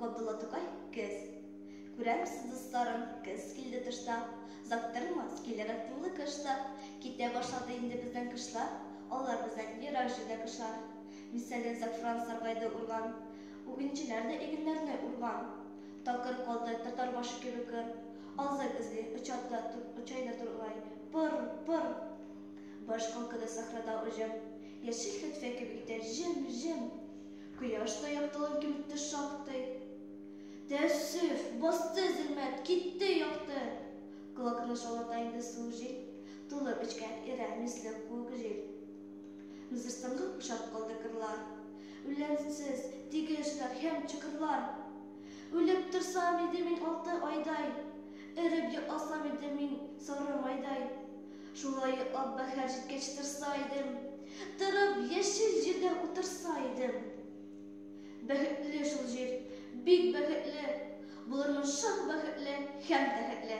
Габдулла Тукай, Көз. Күрәмсез, дусларым, көз килде тышта. Озак тормас, килер тулы кыш та. Китә башлады инде бездән кышлар, Алар бездән ерак җирдә кышлар. Мисале зәгъфран саргайды урган, Үгенчеләр дә игеннәрне урган. Такыр калды татар башы кебек кыр, Азык эзли, оча да, оча да тургай, Пыр, пыр! Баш калкыды сахрада уҗым, Яшел хәтфә кебек итә җем, җем. Кояш та яктылыгын киметте шактый. Тәәссөф, басты зөлмәт, китте якты. Колакны шаулата инде суык җил, Тулып эчкә өрә мисле куык җил. Мисырстанга охшап калды кырлар. Үләнсез, тигез һәм чокырлар. Үлеп торсам иде мин алты айдай, Эреп йокласам иде мин сары майдай. Шулай йоклап бәһар җиткәч торса идем, Торып яшел җирдә утырса идем. Бәхетле шул җир, бик бәхетле, Булырмын шак бәхетле һәм тәхетле.